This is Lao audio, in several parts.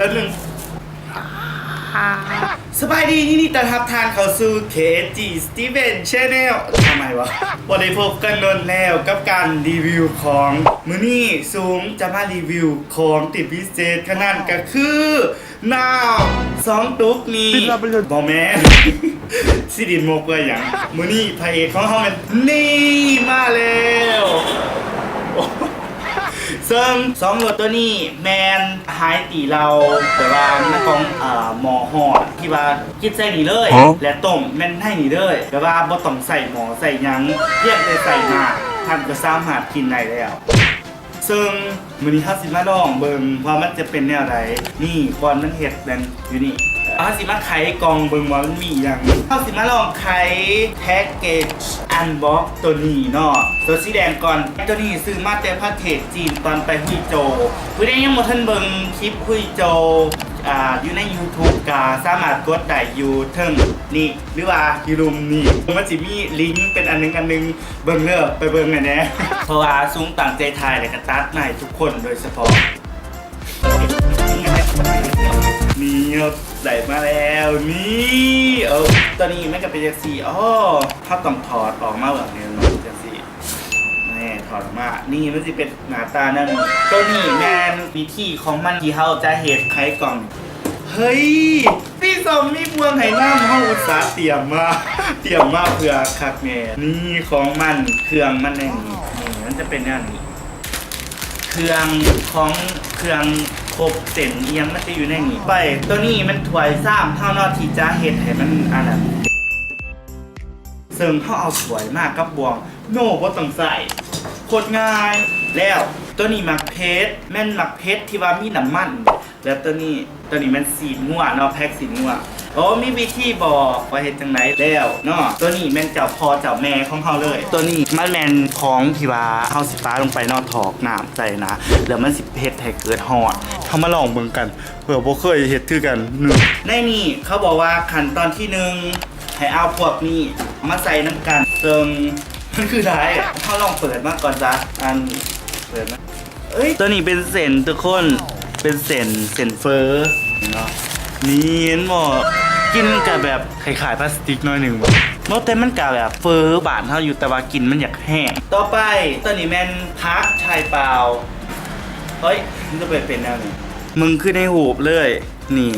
ອັນໜຶ່ງ ສະບາຍດີ ຍິນດີຕ້ອນຮັບທ່ານເຂົ້າສູ່ ເຄເອສຈີ Steven Channel ທຳໄມວະ? ບໍ່ໄດ້ພົບກັນດົນແລ້ວກັບການຣີວິວຂອງ. ມື້ນີ້ສູງຈະມາຣີວິວຂອງທີ່ພິເສດຂະໜາດ ກໍຄື ນ້ຳສອງຕຸກນີ້ ບໍ່ແມ່ນ ຊິຫຼິ້ນມຸກເພື່ອຫຍັງ? ມື້ນີ້ພະເອກຂອງເຮົາແມ່ນ ນີ້ ມາແລ້ວ. ເຊິ່ງສອງລົດໂຕນີ້ແມ່ນຫາຍຕີເຫຼົ້າ ແບບວ່າມັນຂອງ ເອີ ໝໍ້ຮ້ອນ ທີ່ວ່າກິນໃສ່ນີ້ເລີຍ ແລະ ຕົ້ມແມ່ນໃນນີ້ເລີຍ ແບບວ່າບໍ່ຕ້ອງໃຊ້ໝໍ້ໃຊ້ຫຍັງ ພຽງແຕ່ໃສ່ນ້ຳ ທ່ານກໍສາມາດກິນໄດ້ແລ້ວ. ເຊິ່ງມື້ນີ້ເຮົາຊິມາລອງເບິ່ງວ່າມັນຈະເປັນແນວໃດ. ນີ້ ບ່ອນມັນເຮັດແມ່ນຢູ່ນີ້. ເຮົາຊິມາໄຂກ່ອງເບິ່ງວ່າມັນມີຫຍັງ. ເຮົາຊິມາລອງໄຂ package unbox ໂຕນີ້ເນາະ ໂຕສີແດງກ່ອນ. ໂຕນີ້ຊື້ມາແຕ່ປະເທດຈີນຕອນໄປຮຸຍໂຈ. ຜູ້ໃດຍັງບໍ່ທັນເບິ່ງຄລິບຮຸຍໂຈ ອ່າ ຢູ່ໃນ YouTube ກໍສາມາດກົດໄດ້ຢູ່ເທິງນີ້ ຫຼືວ່າຢູ່ລຸ່ມນີ້ ມັນຊິມີລິງເປັນອັນໜຶ່ງອັນໜຶ່ງ. ເບິ່ງເດີ ໄປເບິ່ງແດ່ໆ ເພາະວ່າສູງຕັ້ງໃຈຖ່າຍ ແລ້ວກໍຕັດມາໃຫ້ທຸກຄົນໂດຍສະເພາະ. ນີ້ ໄດ້ມາແລ້ວ ນີ້ ເອີ ໂຕນີ້ມັນກໍເປັນຈັ່ງຊີ້. ອໍ ເຮົາຕ້ອງຖອດອອກມາເບິ່ງນີ້ ມັນເປັນຈັ່ງຊີ້. ນີ້ ຖອດອອກມາ ນີ້ ມັນຊິເປັນໜ້າຕາແນວນີ້. ໂຕນີ້ແມ່ນວິທີຂອງມັນທີ່ເຮົາຈະເຮັດໄຂກ່ອງ. ເຮີ້ຍ ມີສ້ອມມີບ່ວງໃຫ້ນຳ ເຮົາອຸດສ່າຕຽມມາ ຕຽມມາເພື່ອຄັກແນ່. ນີ້ຂອງມັນ ເຄື່ອງມັນໃນນີ້ ນີ້ມັນຈະເປັນແນວນີ້ ເຄື່ອງຂອງ ເຄື່ອງຄົບເສັ້ນອີ່ຫຍັງມັນຈະຢູ່ໃນນີ້. ໄປ ໂຕນີ້ມັນຖ້ວຍຊາມເຮົາເນາະ ທີ່ຈະເຮັດໃຫ້ມັນອັນນັ້ນ. ເຊິ່ງເຮົາເອົາຖ້ວຍມາກັບບ່ວງ ໂນ ບໍ່ຕ້ອງໃຊ້ ໂຄດງ່າຍ. ແລ້ວໂຕນີ້ໝາກເຜັດ ແມ່ນໝາກເຜັດທີ່ວ່າມີນ້ຳມັນ. ແລ້ວໂຕນີ້ ໂຕນີ້ແມ່ນຊີ້ນງົວເນາະ ແພັກຊີ້ນງົວ. ໂອ້ ມີວິທີບອກວ່າເຮັດຈັ່ງໃດແລ້ວເນາະ. ໂຕນີ້ແມ່ນເຈົ້າພໍ່ເຈົ້າແມ່ຂອງເຮົາເລີຍ. ໂຕນີ້ມັນແມ່ນຂອງທີ່ວ່າເຮົາຊິປາລົງໄປເນາະ ຖອກນ້ຳໃສ່ນະ ແລ້ວມັນຊິເຮັດໃຫ້ເກີດຮ້ອນ. ເຮົາມາລອງເບິ່ງກັນ ເພື່ອບໍ່ເຄີຍເຮັດຄືກັນ. ໃນນີ້ເຂົາບອກວ່າຂັ້ນຕອນທີໜຶ່ງ ໃຫ້ເອົາພວກນີ້ມາໃສ່ນຳກັນ ເຊິ່ງມັນຄືຫຼາຍ. ເຮົາລອງເປີດມາກ່ອນຊະ ອັນ ເປີດມາ ເອີຍ ໂຕນີ້ເປັນເສັ້ນທຸກຄົນ ເປັນເສັ້ນ ເສັ້ນເຝີເນາະ. ນີ້ເຫັນບໍ່ ກິ່ນມັນກະແບບຄ້າຍໆພລາສຕິກໜ້ອຍໜຶ່ງບໍ່ ເນາະ ແຕ່ມັນກະແບບເຝີບ້ານເຮົາຢູ່ ແຕ່ວ່າກິ່ນມັນຢາກແຮງ. ຕໍ່ໄປ ໂຕນີ້ແມ່ນຜັກໄທເປົ່າ. ເຮີ້ຍ ມັນຈະໄປເປັນແນວນີ້ ເບິ່ງຄືໃນຮູບເລີຍ. ນີ້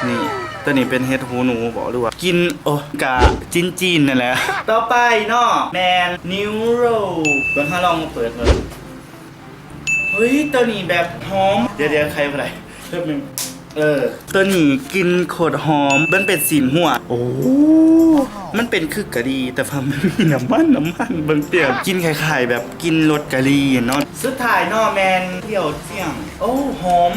ນີ້ ໂຕນີ້ເປັນເຫັດຫູໜູບໍ ຫຼືວ່າກິນ ໂອ້ ກະຈີນໆນັ້ນແຫຼະ. ຕໍ່ໄປເນາະ ແມ່ນນິວໂຣ ເບິ່ງ ເຮົາລອງມາເປີດເບິ່ງ. ເຮີ້ຍ ໂຕນີ້ແບບຫອມ ດຽວໆ ໄຂບໍ່ໄດ້ ແປັບໜຶ່ງ. ເອີ ໂຕນີ້ກິ່ນໂຄດຫອມ ມັນເປັນຊີ້ນງົວ. ໂອ້ ມັນເປັນຄືກະດີ ແຕ່ວ່າມັນມີນ້ຳມັນ ນ້ຳມັນ ເບິ່ງ ປ່ຽນ ກິ່ນຄ້າຍໆແບບກິ່ນລົດກະດີເນາະ. ສຸດທ້າຍເນາະ ແມ່ນເຕົ້ຽວຈຽງ. ໂອ້ ຫອມ.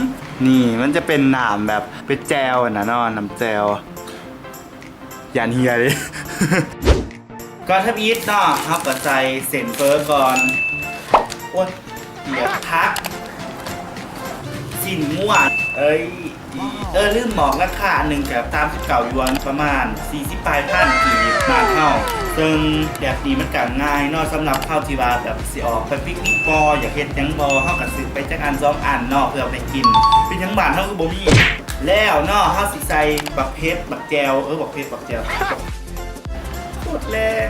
ນີ້ມັນຈະເປັນນ້ຳແບບເປັນແຈ່ວຫັ້ນນະເນາະ ນ້ຳແຈ່ວ ຢ້ານເຮ່ຍເດ້. ກ່ອນທຳອິດເນາະ ເຮົາກໍໃສ່ເສັ້ນເຝີກ່ອນ. ໂອ້ຍ ດຽວຜັກ ຊີ້ນງົວ ເອີຍ ເອີ ລືມບອກລາຄາ ອັນໜຶ່ງກໍສາມສິບເກົ້າຢວນ ປະມານສີ່ສິບປາຍພັນກີບບ້ານເຮົາ. ເຊິ່ງແບບນີ້ມັນກໍງ່າຍເນາະ ສຳລັບເຮົາທີ່ວ່າແບບຊິອອກໄປປິກນິກບໍ ຢາກເຮັດຫຍັງບໍ ເຮົາກໍຊື້ໄປຈັກອັນສອງອັນເນາະ ເພື່ອໄປກິນ. ເປັນຫຍັງບ້ານເຮົາຄືບໍ່ມີ? ແລ້ວເນາະ ເຮົາຊິໃສ່ບັກເຜັດ ບັກແຈ່ວ ເອີ ບັກເຜັດ ບັກແຈ່ວ ໂຄດແລງ.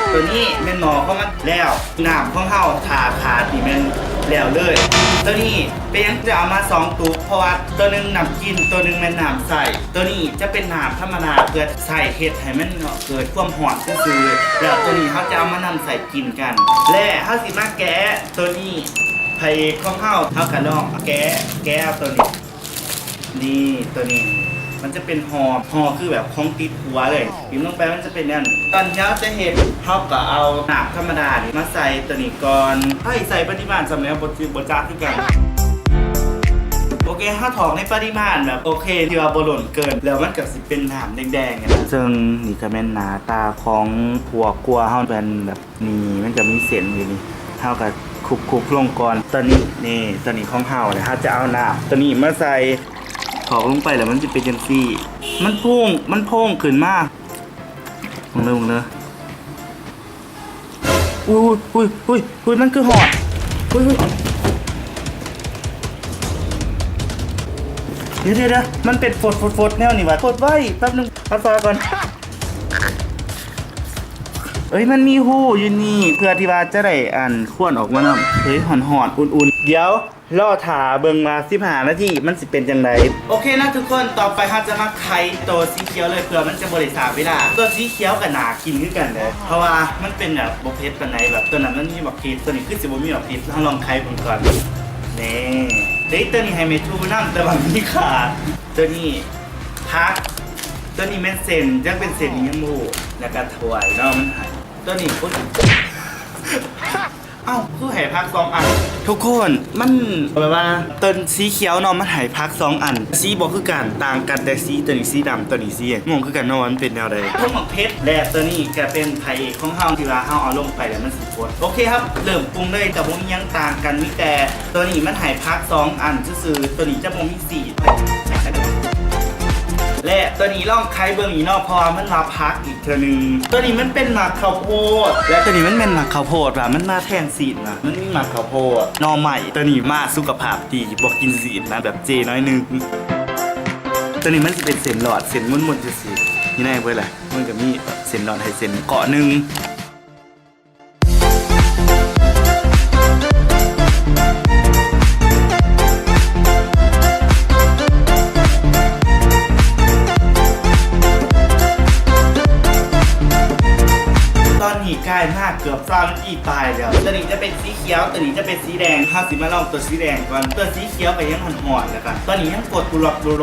ໂຕນີ້ແມ່ນໝໍ້ຂອງມັນແລ້ວ ນ້ຳຂອງເຮົາຖ້າຂາດນີ້ແມ່ນແລ້ວເລີຍ. ໂຕນີ້ເປັນຫຍັງຈະເອົາມາສອງຕຸກ ເພາະວ່າໂຕໜຶ່ງນ້ຳກິນ ໂຕໜຶ່ງແມ່ນນ້ຳໃຊ້. ໂຕນີ້ຈະເປັນນ້ຳທຳມະດາ ເພື່ອໃຊ້ເຮັດໃຫ້ມັນເນາະ ເກີດຄວາມຮ້ອນຊື່ໆ ແລ້ວໂຕນີ້ເຮົາຈະເອົາມານຳໃຊ້ກິນກັນ. ແລະ ເຮົາຊິມາແກະໂຕນີ້ ພະເອກຂອງເຮົາ ເຮົາກະລອງແກະ ແກະເອົາໂຕນີ້. ນີ້ ໂຕນີ້ມັນຈະເປັນຫໍ່ ຫໍ່ຄືແບບຂອງຕິດຫົວເລີຍ ຖິ້ມລົງໄປມັນຈະເປັນແນວນີ້. ກ່ອນທີ່ເຮົາຈະເຮັດ ເຮົາກໍເອົານ້ຳທຳມະດານີ້ມາໃສ່ໂຕນີ້ກ່ອນ. ໃຫ້ໃສ່ປະລິມານສ່ຳໃດ ເຮົາບໍ່ ບໍ່ຈັກຄືກັນ. ໂອເຄ ເຮົາຖອກໃນປະລິມານແບບໂອເຄ ທີ່ວ່າບໍ່ລົ້ນເກີນ ແລ້ວມັນກໍຊິເປັນນ້ຳແດງໆ ຈັ່ງຊີ້ນະ. ເຊິ່ງນີ້ກໍແມ່ນໜ້າຕາຂອງພວກຄົວເຮົາ ເປັນແບບ ນີ້ມັນຈະມີເສັ້ນຢູ່ນີ້ ເຮົາກໍຄຸບໆລົງກ່ອນ. ຕອນນີ້ ນີ້ ຕອນນີ້ຂອງເຮົາແຫຼະ ເຮົາຈະເອົານ້ຳໂຕນີ້ມາໃສ່ ຖອກລົງໄປແລ້ວມັນຈະເປັນຈັ່ງຊີ້ ມັນໂພງ ມັນໂພງຂຶ້ນມາ. ເບິ່ງເດີ ເບິ່ງເດີ ອຸ້ຍ ອຸ້ຍ ອຸ້ຍ ອຸ້ຍ ມັນຄືຮອດ ອຸ້ຍ ອຸ້ຍ. ດຽວໆໆ ມັນເປັນຟົດໆໆແນວນີ້ຫວາ? ຟົດໄວ້ແປັບໜຶ່ງ ປັດຝາກ່ອນ. ເອີຍ ມັນມີຮູຢູ່ນີ້ ເພື່ອທີ່ວ່າຈະໄດ້ ອັນ ຄວນອອກມານຳ. ເອີຍ ຮ້ອນໆ ອຸ່ນໆ ດຽວ ລໍຖ້າເບິ່ງວ່າສິບຫ້ານາທີມັນຊິເປັນຈັ່ງໃດ. ໂອເຄນະທຸກຄົນ ຕໍ່ໄປເຮົາຈະມາໄຂໂຕສີຂຽວເລີຍ ເພື່ອມັນຈະບໍ່ໄດ້ສາເວລາ. ໂຕສີຂຽວກໍໜ້າກິນຄືກັນເດ້ ເພາະວ່າມັນເປັນແບບບໍ່ເຜັດປານໃດ. ແບບໂຕນັ້ນມັນມີບັກເຜັດ ໂຕນີ້ຄືຊິບໍ່ມີບັກເຜັດ. ເຮົາລອງໄຂເບິ່ງກ່ອນ. ນີ້ ເດ້ ໂຕນີ້ໃຫ້ແມ່ທູນຳ ແຕ່ວ່າມີຂາ. ໂຕນີ້ຜັກ ໂຕນີ້ແມ່ນເສັ້ນ ຈັກເປັນເສັ້ນອີ່ຫຍັງບໍ່ຮູ້. ແລ້ວກໍຖ້ວຍເນາະ ມັນໃຫ້ ໂຕນີ້ ໂອ້ຍ ເອົ້າ ຄືໃຫ້ຜັກສອງອັນ? ທຸກຄົນ ມັນແບບວ່າ ໂຕສີຂຽວເນາະ ມັນໃຫ້ຜັກສອງອັນ ສີບໍ່ຄືກັນ ຕ່າງກັນແຕ່ສີ. ໂຕນີ້ສີດຳ ໂຕນີ້ສີມ່ວງຄືກັນເນາະ ວ່າມັນເປັນແນວໃດ. ທັງໝາກເຜັດ ແລະ ໂຕນີ້ກໍເປັນພະເອກຂອງເຮົາ ທີ່ວ່າເຮົາເອົາລົງໄປແລ້ວມັນຊິຟົດ. ໂອເຄ ເຮົາເລີ່ມປຸງເລີຍ ກໍບໍ່ມີຫຍັງຕ່າງກັນ ມີແຕ່ໂຕນີ້ມັນໃຫ້ຜັກສອງອັນຊື່ໆ ໂຕນີ້ຈະບໍ່ມີສີດ ແລະ ໂຕນີ້ລອງໄຂເບິ່ງອີກເນາະ ເພາະວ່າມັນວ່າຜັກອີກ ເທື່ອໜຶ່ງ. ໂຕນີ້ມັນເປັນໝາກເຂົ້າໂພດ ແລະ ໂຕນີ້ມັນແມ່ນໝາກເຂົ້າໂພດວ່າ ມັນມາແທນຊີ້ນວ່າ ມັນມີໝາກເຂົ້າໂພດ. ໜໍ່ໄມ້ ໂຕນີ້ມາສຸຂະພາບດີ ບໍ່ກິນຊີ້ນນະ ແບບເຈໜ້ອຍໜຶ່ງ. ໂຕນີ້ມັນຊິເປັນເສັ້ນຫຼອດ ເສັ້ນມົນໆ ຊື່ໆ ຢູ່ໃນເບິ່ງລະ ມັນກໍມີເສັ້ນຫຼອດໃຫ້ເສັ້ນເກາະໜຶ່ງ. ຕອນນີ້ກາຍມາເກືອບຊາວນາທີປາຍແລ້ວ. ໂຕນີ້ຈະເປັນສີຂຽວ ໂຕນີ້ຈະເປັນສີແດງ. ເຮົາຊິມາລອງໂຕສີແດງກ່ອນ. ໂຕສີຂຽວກໍຍັງຮ້ອນໆ ແລ້ວກໍຕອນນີ້ຍັງປົດປຸລັບໆ ຢູ່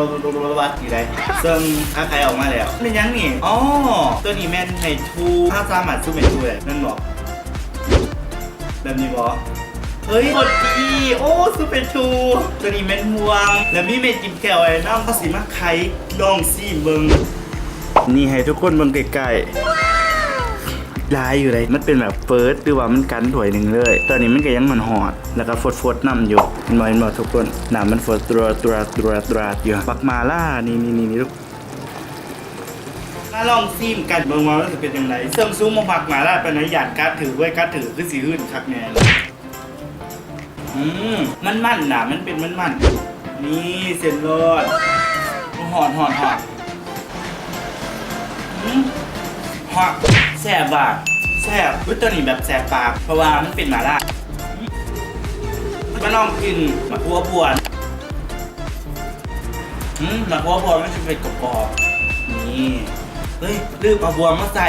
ໃດ ເຊິ່ງຖ້າໄຂອອກມາແລ້ວ. ແມ່ນຫຍັງນີ້? ອໍ ໂຕນີ້ແມ່ນໄມ້ ທູ ເຮົາສາມາດຊູມໃຫ້ດູໄດ້ແມ່ນບໍ່? ແບບນີ້ບໍ່? ເຮີ້ຍ ກົດດີ. ໂອ້ ຊູມເປັນທູ. ໂຕນີ້ແມ່ນມ່ວງ ແລ້ວມີແມ່ຈິ້ມແຈ່ວໃຫ້ນຳ. ເຮົາຊິມາໄຂລອງຊີມເບິ່ງ. ນີ້ໃຫ້ທຸກຄົນເບິ່ງໃກ້ໆ ຫຼາຍຢູ່ໃດ໋. ມັນເປັນແບບເປີດ ຫຼືວ່າມັນກັນຖ້ວຍໜຶ່ງເລີຍ. ຕອນນີ້ມັນກໍຍັງຮ້ອນໆ ແລ້ວກໍຟົດໆນຳຢູ່. ເຫັນບໍ່ ເຫັນບໍ່ທຸກຄົນ? ນ້ຳມັນຟົດຕຣວດໆ ຢູ່. ບັກໝາລ່າ ນີ້ໆໆ ມາລອງຊີມກັນເບິ່ງວ່າມັນຊິເປັນຈັ່ງໃດ. ເຊິ່ງຊູມບໍ່ມັກໝາລ່າປານໃດ ຢ້ານກັດຖືກເວີຍ ກັດຖືກຄືຊິຫື່ນຄັກແນ່. ອືມ ມັນໆນະ ມັນເປັນມັນໆ. ນີ້ເສັ້ນລອດ ຮ້ອນໆໆ. ອືມ ຮອດ ແຊບວ່າ ແຊບ. ເຮີ້ຍ ໂຕນີ້ແບບແສບປາກ ເພາະວ່າມັນເປັນໝາລ່າ. ມາລອງກິນໝາກຫົວບົວ. ອືມ ໝາກຫົວບົວມັນຈະເປັນກອບໆ ນີ້. ເຮີ້ຍ ລືມເອົາບົວມາໃສ່.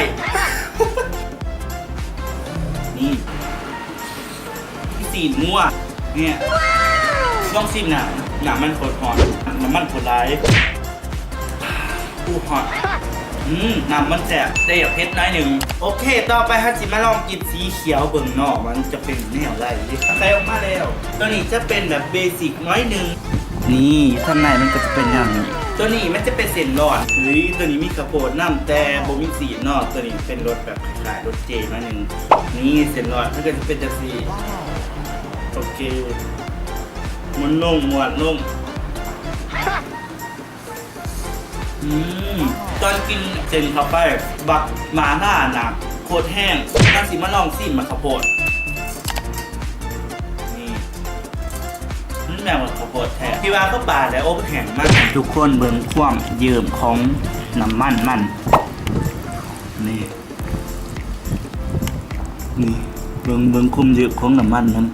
ນີ້ ຊີ້ນງົວ ນີ້ ລອງຊີມນ້ຳ ນ້ຳມັນໂຄດຮ້ອນ ນ້ຳມັນໂຄດຫຼາຍ. ອູ້ ຮ້ອນ. ອືມ ນ້ຳມັນແຊບ ແຕ່ຢາກເຜັດໜ້ອຍໜຶ່ງ. ໂອເຄ ຕໍ່ໄປເຮົາຊິມາລອງກິນສີຂຽວເບິ່ງເນາະ ວ່າມັນຈະເປັນແນວໃດ. ໄຂ່ອອກມາແລ້ວ. ໂຕນີ້ຈະເປັນແບບເບສິກໜ້ອຍໜຶ່ງ. ນີ້ ທາງໃນມັນກໍຈະເປັນແນວນີ້. ໂຕນີ້ມັນຈະເປັນເສັ້ນຫຼອດ. ເຮີ້ຍ ໂຕນີ້ມີເຂົ້າໂພດນຳ ແຕ່ບໍ່ມີຊີ້ນເນາະ. ໂຕນີ້ເປັນລົດແບບຄ້າຍໆລົດເຈໜ້ອຍໜຶ່ງ. ນີ້ເສັ້ນຫຼອດມັນກໍຈະເປັນຈັ່ງຊີ້. ໂອເຄ ໝູນລົງ ໝວດລົງ. ອືມ ຕອນກິນເສັ້ນເຂົ້າໄປ ບັກໝາລ່ານະໂຄດແຮງ. ເຮົາຊິມາລອງຊີມໝາກເຂົ້າໂພດ. ນີ້ ມັນແມ່ນໝາກເຂົ້າໂພດແທ້ ທີ່ວ່າເຂົາປາດແລ້ວອົບແຫ້ງມາ. ໃຫ້ທຸກຄົນເບິ່ງຄວາມເຍິ້ມຂອງນ້ຳມັນມັນ ນີ້. ນີ້ ເບິ່ງ ເບິ່ງຄວາມເຢີບຂອງນ້ຳມັນມັນ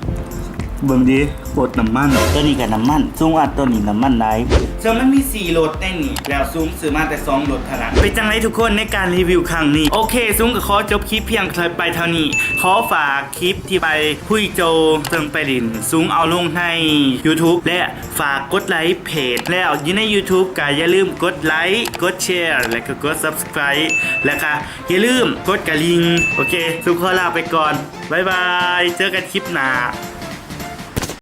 ເບິ່ງເດ້ ໂຄດນ້ຳມັນ. ໂຕນີ້ກໍນ້ຳມັນ ສູງວ່າໂຕນີ້ນ້ຳມັນຫຼາຍ. ເຊິ່ງມັນມີສີ່ລົດໃນນີ້ ແລ້ວສູງຊື້ມາແຕ່ສອງລົດເທົ່ານັ້ນ. ເປັນຈັ່ງໃດທຸກຄົນໃນການຣີວິວຄັ້ງນີ້? ໂອເຄ ສູງກໍຂໍຈົບຄລິບພຽງແຕ່ໄປເທົ່ານີ້. ຂໍຝາກຄລິບທີ່ໄປຫຸຍໂຈເຊິ່ງໄປຫຼິ້ນ ສູງເອົາລົງໃນຢູທູບ ແລະ ຝາກກົດໄລເພຈ ແລ້ວຢູ່ໃນຢູທູບກໍຢ່າລືມກົດໄລ ກົດແຊ ແລະ ກໍກົດຊັບສະໄຄຣບ໌ ແລະ ກໍ ຢ່າລືມກົດກະລິ່ງ. ໂອເຄ ສຸງຂໍລາໄປກ່ອນ. ບາຍບາຍ. ເຈີກັນຄລິບໜ້າ.